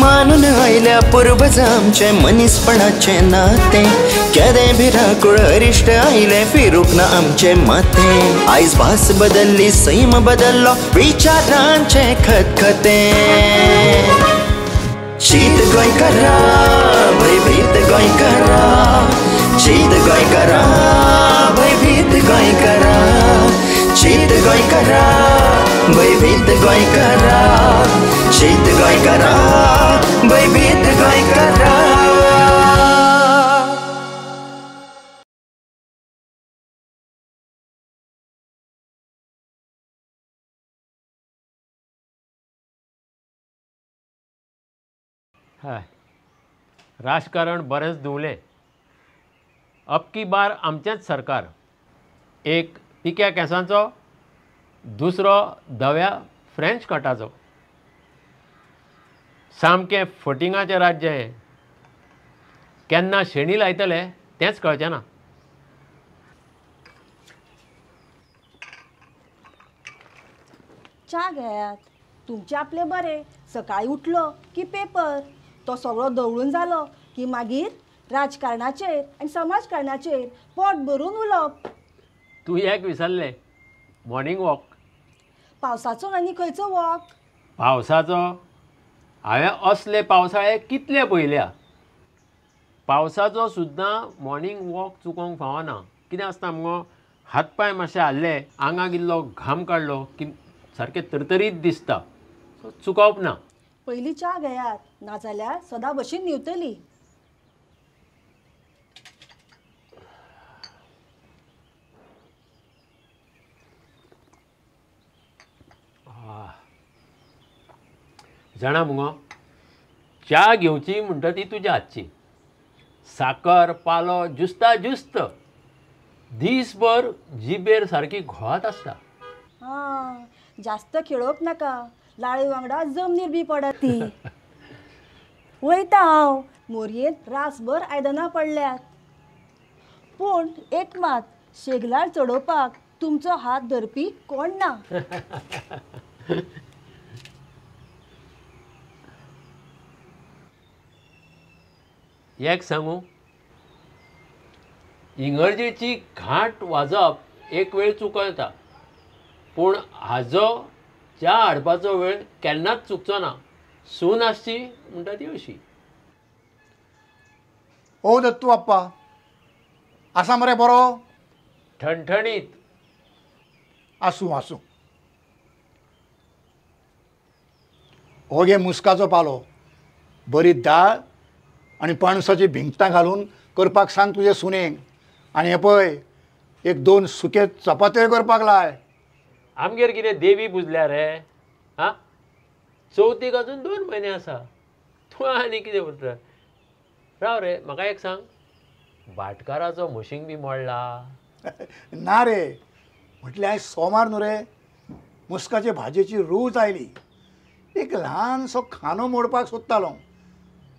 मानून आयल्या पुर्वज आमचें मनीसपणाचें नातें. केदें भिरांकूळ अरिश्ट आयलें फिरूंक ना आमचें माथें. आयज भास बदल्ली सैम बदल्लो विचारांचें खतखतें. शीत गोंयकारा भंयभीत गोंयकारा, शीत गोंयकारा भंयभीत गोंयकारा, शीत गोंयकारा भंयभीत गोंयकारा, शीत गोंयकारा भंयभीत गोंयकारा. हय, राजकारण बरेंच धुवलें. अबकी बार आमचेंच सरकार. एक पिक्या केंसांचो, दुसरो धव्या फ्रेंच कटाचो. सामकें फटिंगाचें राज्य हें. केन्ना शेणी लायतले तेंच कळचें ना. च्या घेयात. तुमचें आपलें बरें. सकाळीं उठलो की पेपर तो सगळो दवळून जालो की मागीर राजकारणाचेर आनी समाजकारणाचेर पोट भरून उलोवप. तूं एक विसरलें, मॉर्निंग वॉक. पावसाचो आनी खंयचो वॉक? पावसाचो? हांवें असले पावसाळे कितले पळयल्या. पावसाचो सुद्दां मॉर्निंग वॉक चुकोवंक फावना. कितें आसता मुगो, हात पांय मातशे हाल्ले, आंगाक इल्लो घाम काडलो की सारकें तरतरीत दिसता. सो चुकोवप ना. पयलीं च्या घेयात, नाजाल्यार सदां भशेन न्हिवतली. जाणा मुगो, च्या घेवची म्हणटा ती तुज्या हातची. साकर पालो जुस्ता जुस्त. दीसभर जिबेर सारकी घोळत आसता. आं, जास्त खेळोवप नाका, लाळे वांगडा जमनीर बी पडत ती. वयता हांव, मोरयेंत रासभर आयदनां पडल्यात. पूण एक मात, शेगलार चडोवपाक तुमचो हात धरपी कोण ना. एक सांगू, इंगर्जेची घांट वाजप एक वेळ चुको येता, पूण हाजो च्या हाडपाचो वेळ केन्नाच चुकचो ना. सून आसची म्हणटा ती अशी. ओ दत्तू बाप्पा, आसा मरे बरो? ठणठणीत. आसूं आसूं. हो घे मुस्काचो पालो, बरी दाळ आनी पणसाची भिंगटां घालून करपाक सांग तुजे सुनेक. आनी हें पळय, एक दोन सुके चपात्योय करपाक लाय. आमगेर कितें देवी पुजल्या रे? आं, चवथीक अजून 2 म्हयने आसा. तूं आनी कितें उरता? राव रे, म्हाका एक सांग, भाटकाराचो म्हशींग बी मोडला? ना रे, म्हटल्यार आयज सोमार न्हू रे, मुस्काचे भाजयेची रूच आयली. एक ल्हानसो खांदो मोडपाक सोदतालो,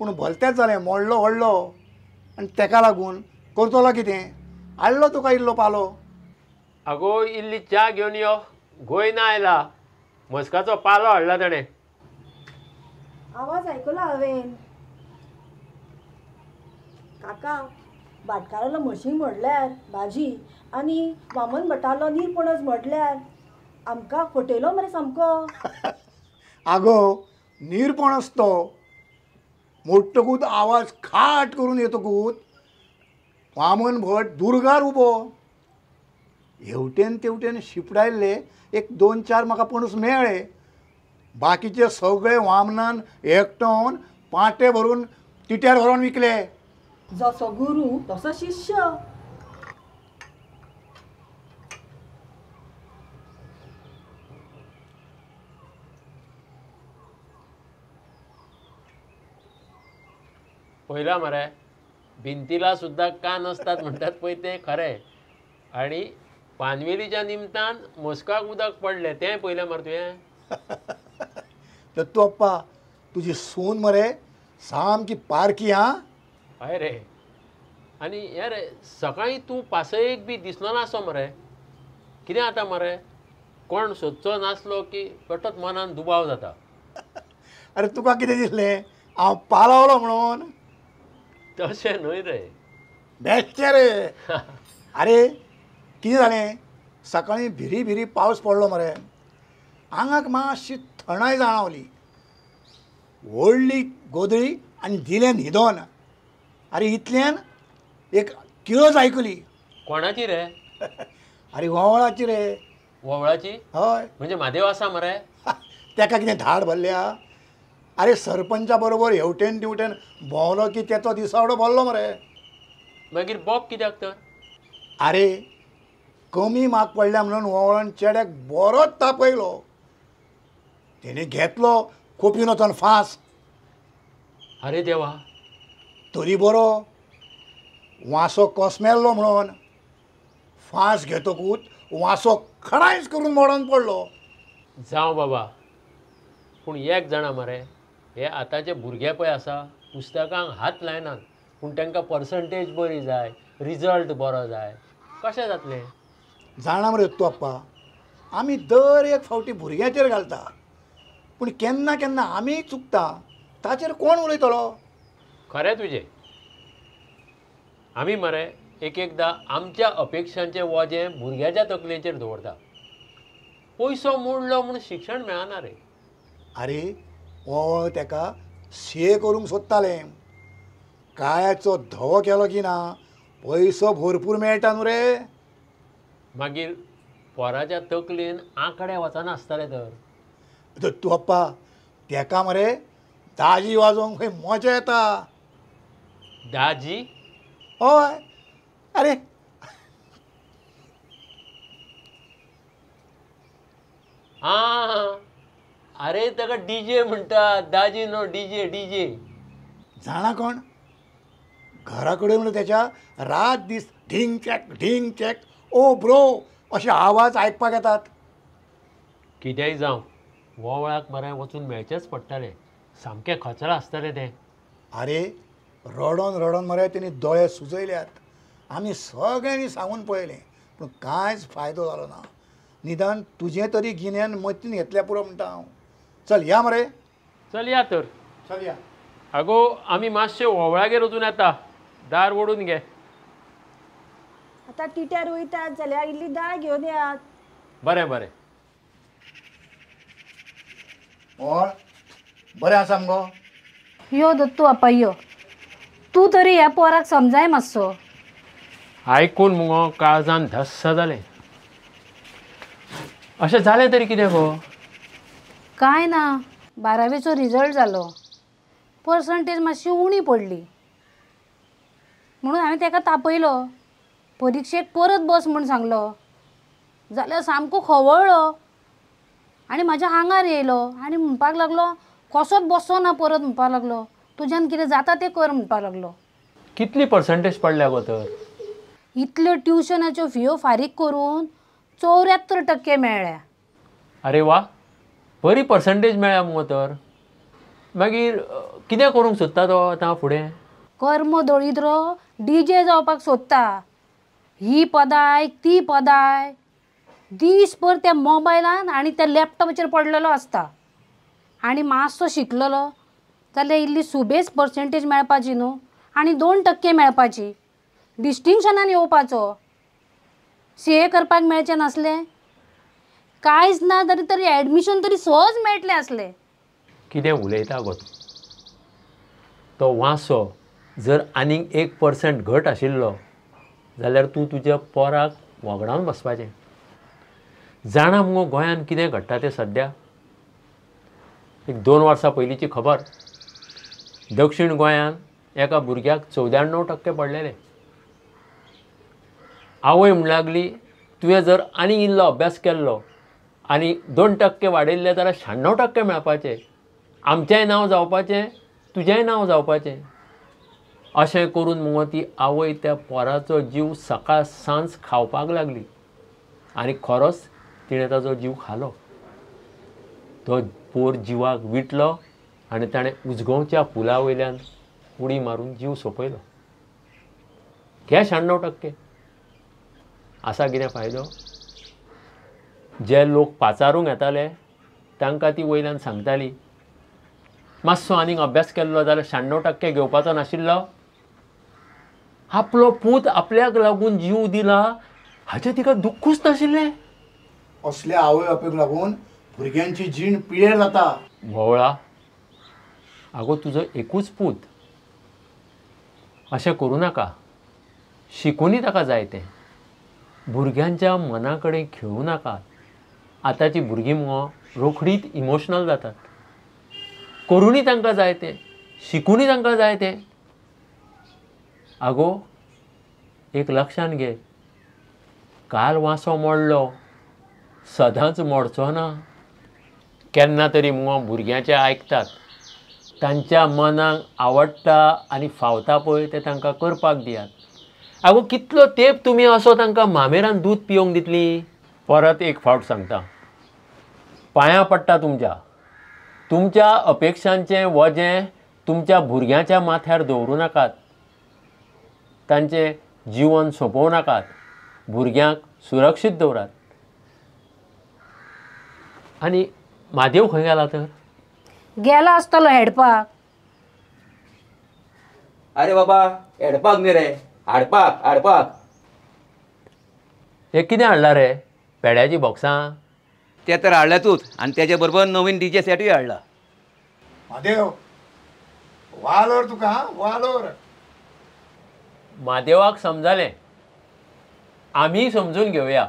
पूण भलतेंच जालें, मोडलो व्हडलो. आनी तेका लागून करतलो कितें, हाडलो तुका इल्लो पालो. आगो इल्ली च्या घेवन यो, गोंयना आयला, म्हस्काचो पालो हाडला ताणें. आवाज आयकलो हांवें. काका, भाटकारालो म्हशींग मोडल्यार भाजी आनी वामन भटालो नीर पणस मोडल्यार आमकां फटयलो मरे सामको. आगो नीर पणस तो मोडटकूच आवाज खाट करून येतकूच वामन भट दुर्गार उबो. हेवटेन तेवटेन शिपडायल्ले एक 2 4 म्हाका पणस मेळ्ळे. बाकीचे सगळे वामनान एकटोवन पांटे भरून तिट्यार व्हरून विकले. जसो गुरू तसो शिष्य. पयला मरे, भिंतीला सुद्दां कान आसतात म्हणटात पळय, तें खरें. आनी पानवेलीच्या निमतान म्हस्काक उदक पडलें तें पळयलें मरे तुवें? दत्तू अप्पा, तुजी सून मरे सामकी पारखी. आं, हय रे. आनी हें रे, सकाळीं तूं पासयेक बी दिसलो नासो मरे. कितें आतां मरे, कोण सोदचो नासलो की बेठोच मनान दुबाव जाता. अरे तुका कितें दिसलें, हांव पालवलो म्हणून? तशें न्हय रे. बेश्टें रे. आरे कितें जालें, सकाळीं भिरी भिरी पावस पडलो मरे, आंगाक मातशी थंडाय जाणावली. व्हडली गोदळी आनी दिलें न्हिदोन. आरे इतल्यान एक किळस आयकली. कोणाची रे? आरे वोवळाची रे. वोवळाची? हय. म्हणजे म्हादेव आसा मरे? तेका कितें धाड भरल्या? आरे सरपंचा बरोबर हेवटेन तेवटेन भोंवलो की तेचो दिसावडो भरलो मरे. मागीर बोब कित्याक तर? आरे कमी मार्क पडल्या म्हणून वोवळान चेड्याक बरोच तापयलो. तेणी घेतलो खोपीन वचोन फांस. आरे देवा. तरी बरो वांसो कोसमेल्लो म्हणून फांस घेतकूच वांसो खडांयच करून मोडोन पडलो. जावं बाबा, पूण एक जाणा मरे, हे आतांचे भुरगे पळय आसा पुस्तकांक हात लायनात, पूण तांकां पर्संटेज बरी जाय, रिजल्ट बरो जाय. कशें जातलें? जाणा मरे तूं आप्पा, आमी दर एक फावटी भुरग्यांचेर घालता, पूण केन्ना केन्ना आमी चुकता, ताचेर कोण उलयतलो? खरें तुजें. आमी मरे एक एकदां आमच्या अपेक्षांचें वजें भुरग्याच्या तकलेचेर दवरता. पयसो मोडलो म्हूण शिक्षण मेळना रे. आरे वोवळ तेका सी ए करूंक सोदतालें. काळ्याचो धवो केलो की ना पयसो भरपूर मेळटा न्हू रे. मागीर पोराच्या तकलेन आंकडे वचना आसतले तर. तूं आप्पा तेका मरे दाजी वाजोवंक खंय मजा येता. दाजी? हय. अरे आं, अरे ताका डीजे म्हणटा, दाजी न्हू डीजे. डीजे जाणा कोण घरा कडेन म्हणून त्याच्या रात दीस ढींग चॅक ढींग चॅक ओ ब्रो अशे आवाज आयकपाक येतात. कितेंय जावं, वोवळाक मरे वचून मेळचेंच पडटलें. सामकें खचलां आसतलें तें. आरे रडोन रडोन मरे तेणी दोळे सुजयल्यात. आमी सगळ्यांनी सांगून पळयलें पूण कांयच फायदो जालो ना. निदान तुजें तरी गिन्यान मतीन घेतल्या पुरो म्हणटा हांव. चल या मरे. चल या तर. चल या. आगो आमी मातशे वोवळागेर वचून येता, दार ओडून घे. आतां टिट्यार वयतात जाल्यार इल्ली दाळ घेवन येयात. बरें बरें. ओळ बरें आसा मगो? यो दत्तू आपा यो. तूं तरी ह्या पोराक समजाय मातसो. आयकून मुगो काळजान धस्स जालें. अशें जालें तरी कितें गो? कांय ना, बारावेचो रिजल्ट जालो, पर्संटेज मातशी उणी पडली म्हणून हांवें ताका तापयलो. परिक्षेक परत बस म्हूण सांगलो, जाल्यार सामको खवळ्ळो आनी म्हाज्या आंगार येयलो आनी म्हणपाक लागलो कसोच बसो ना परत म्हणपाक लागलो, तुज्यान कितें जाता तें कर म्हणपाक लागलो. कितली पर्संटेज पडल्या गो तर? इतल्यो ट्युशनाच्यो फियो फारीक करून 74% मेळ्ळ्या. अरे वा, बरी पर्संटेज मेळ्ळ्या मुगो तर. मागीर कितें करूंक सोदता तो आतां फुडें? कर्म दळिद्रो डीजे जावपाक सोदता. ही पदां आयक ती पदां आयक, दीसभर त्या मोबायलान आनी त्या लॅपटॉपाचेर पडलेलो आसता. आनी मातसो शिकलेलो जाल्यार इल्ली सुबेज पर्संटेज मेळपाची न्हू, आनी 2% मेळपाची, डिस्टिंक्शनान येवपाचो. सी ए करपाक मेळचें नासलें, कांयच ना तरी तरी एडमिशन तरी सहज मेळटलें आसलें. कितें उलयता गो तूं? तो वांसो जर आनीक 1% घट आशिल्लो जाल्यार तूं तुज्या पोराक वगडावन बसपाचें. जाणा मुगो गोंयांत कितें घडटा तें सद्या? एक 2 वर्सां पयलींची खबर, दक्षिण गोंयांत एका भुरग्याक 94% पडलेले. आवय म्हण लागली तुवें जर आनी इल्लो अभ्यास केल्लो आनी 2% वाडयल्ले जाल्यार 96% मेळपाचे, आमचेंय नांव जावपाचें तुजेंय नांव जावपाचें. अशें करून मुगो ती आवय त्या पोराचो जीव सकाळ सांज खावपाक लागली आनी खरोच तिणें ताजो जीव खालो. तो पोर जिवाक विटलो आनी ताणें उजगोवच्या पुला वयल्यान उडी मारून जीव सोंपयलो. घे 96%. आसा कितें फायदो? जे लोक पाचारूंक येताले तांकां ती वयल्यान सांगताली, मातसो आनीक अभ्यास केल्लो जाल्यार 96% घेवपाचो नाशिल्लो? आपलो पूत आपल्याक लागून जीव दिला हाचें तिका दुख्खूच नाशिल्लें. असल्या आवय बापूयक लागून भुरग्यांची जीण पिळेर जाता. भोवळा, आगो तुजो एकूच पूत, अशें करूं नाका. शिकूनय ताका जाय तें. भुरग्यांच्या मना कडेन खेळूं नाका. आतांची भुरगीं मुगो रोखडीच इमोशनल जातात. करूनय तांकां जाय तें, शिकूनय तांकां जाय तें. आगो एक लक्षान घे, काल वांसो मोडलो सदांच मोडचो ना. केन्ना तरी मुगो भुरग्यांचें आयकतात, तांच्या मनाक आवडटा आनी फावता पळय तें तांकां करपाक दियात. आगो कितलो तेंप तुमी असो तांकां मामेरान दूद पिवंक दितली? परत एक फावट सांगता, पांयां पडटा तुमच्या. तुमच्या अपेक्षांचें वजें तुमच्या भुरग्यांच्या माथ्यार दवरूं नाकात. तांचें जीवन सोंपोवं नाकात. भुरग्यांक सुरक्षीत दवरात. आनी म्हादेव खंय गेला तर? गेला आसतलो हेडपाक. अरे बाबा, हेडपाक न्ही रे, हाडपाक हाडपाक. हे कितें हाडला रे? पेड्याची बॉक्सां? ते तर हाडल्यातूच, आनी तेजे बरोबर नवीन डीजे सेटूय हाडला. म्हादेव वालोर तुका, वालोर. म्हादेवाक समजलें, आमी समजून घेवया.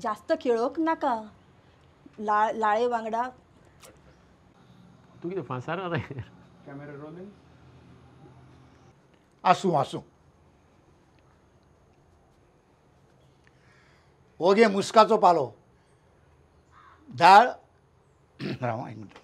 जास्त खेळोवंक नाका. लाळे वांगडा तूं कितें फांसार आतां? आसूं आसूं. हो घे मुस्काचो पालो, दाळ. राव एक मिनट.